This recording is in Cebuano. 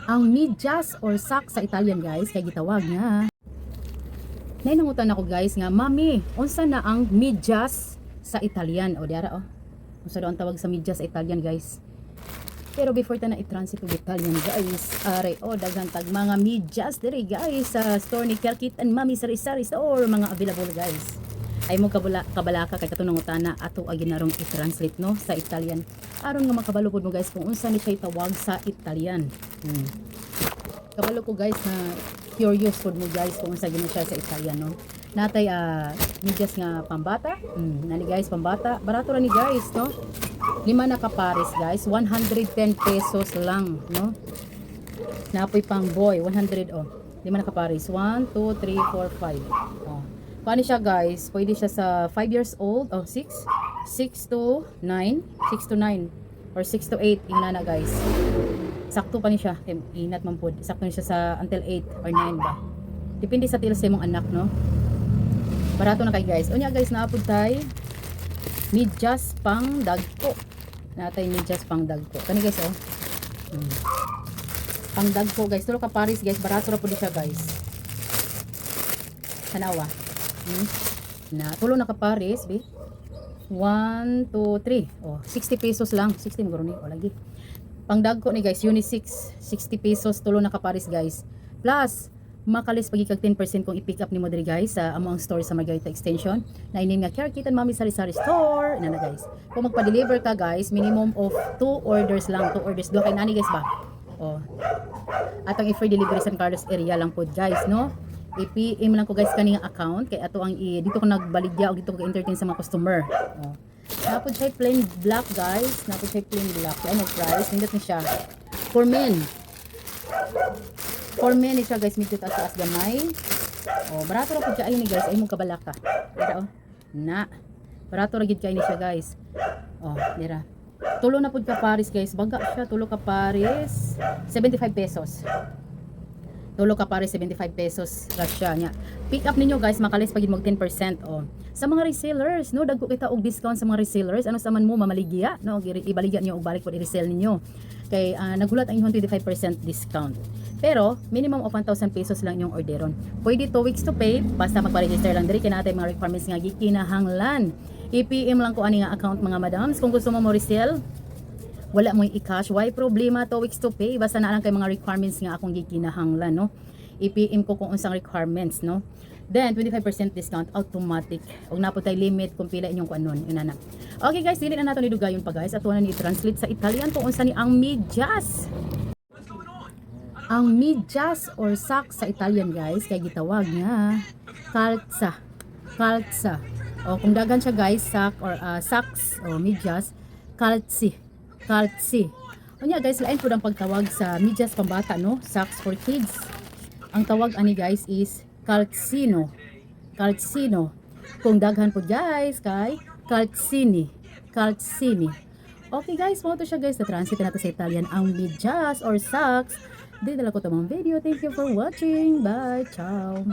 Ang medyas or sock sa Italian, guys, kay gitawag nga. Nay nangutan ako, guys, nga, "Mami, unsa na ang medyas sa Italian?" O diara oh. Unsa daw ang tawag sa medyas sa Italian, guys? Pero before ta na i-transit og Italian, guys, aray oh, daghan tag mga medyas diri, guys, sa store ni Kelkit and Mami Sari Sari Store, mga available, guys. Ay mo kabula kabalaka kay katong nangutana, ato agi narong i-translate, no, sa Italian. Aron nga makabalo pud mo, guys, kung unsa ni siya tawag sa Italian. Kabalo ko, guys, na curious pud mo, guys, kung unsa gini siya sa Italian, no. Natay medyas nga pambata. Nani, guys, pambata. Barato ra ni, guys, no. Lima na ka pares, guys, 110 pesos lang, no. Napoy pang boy, 100 oh. Lima na ka pares. 1, 2, 3, 4, 5. Oh. Paano siya, guys? Pwede siya sa 5 years old, oh 6, 6 to 9, 6 to 9 or 6 to 8 ingna na, guys. Sakto pa ni siya, kay inat man pud. Sakto ni siya sa until 8 or 9 ba. Depende sa tiil sa imong anak, no. Barato na kay, guys. Unya, guys, naa pud tay medyas pang dagko. Natay medyas pang dagko. Kani, guys, oh. Pang dagko, guys. Tulo ka pares, guys. Barato ra pud siya, guys. Tanawa. Na tulo na ka pares, bi. 1, 2, 3. Oh, 60 pesos lang. 60 mo ni. O lagi. Pangdagko ni, guys, unisex, 60 pesos tulo na ka pares, guys. Plus makalis pag ikag 10% kung i-pick up nimo diri, guys, sa among store sa Margarita Extension na inim nga Care Kit and Mami Sari Sari Store na na, guys. Kung magpa-deliver ka, guys, minimum of 2 orders lang, 2 orders do kay nani, guys, ba. Oh. Atong i-free delivery San Carlos area lang po, guys, no. I-PM lang ko, guys, kaning account kay ato ang i dito ko nagbaligya o dito ko entertain sa mga customer. Oh. Napod siya plain black, guys. Napod siya plain black. Ano price? Nindot ni siya. For men. For men ni siya, guys, medyo taas-taas gamay. Oh, barato ra pud siya ay ni, guys, ay mong kabalaka. Dira oh. Na. Barato ra gid kay ni siya, guys. Oh, dira. Tulo na pud ka pares, guys. Baga siya, tulo ka pares. 75 pesos. Tulo ka pares, 75 pesos ra siya nya. Pick up ninyo, guys, makalis pag mag 10% oh. Sa mga resellers, no, dagko kita og discount sa mga resellers. Ano sa man mo mamaligya, no, ibaligya niyo og balik po i-resell ninyo. Kay naghulat ang inyong 25% discount. Pero minimum of 1,000 pesos lang inyong orderon. Pwede 2 weeks to pay basta magpa-register lang diri kay natay mga requirements nga gikinahanglan. I-PM lang ko ani nga account, mga madams, kung gusto mo mo resell, wala mo i-cash, why problema, 2 weeks to pay basta na lang kay mga requirements nga akong gikinahanglan, no. I-PM ko kung unsang requirements, no. Then 25% discount automatic ug naa pud tay limit kung pila inyong kuanon yun na. Okay, guys, dili na nato ni dugayon pa, guys. Ato na ni translate sa Italian kung unsa ni ang medyas. Ang medyas or sock sa Italian, guys, kay gitawag nga calza. Calza. O kung daghan siya, guys, sock or socks o medyas, calzi. Calzi. Unya, guys, lain pud ang pagtawag sa medyas pambata, no? Socks for kids. Ang tawag ani, guys, is calzino. Calzino. Kung daghan po, guys, kay calzini. Calzini. Okay, guys, mao to siya, guys. Na-translate na nato sa Italian ang medyas or socks. Dili na lang ko tamang video. Thank you for watching. Bye. Ciao.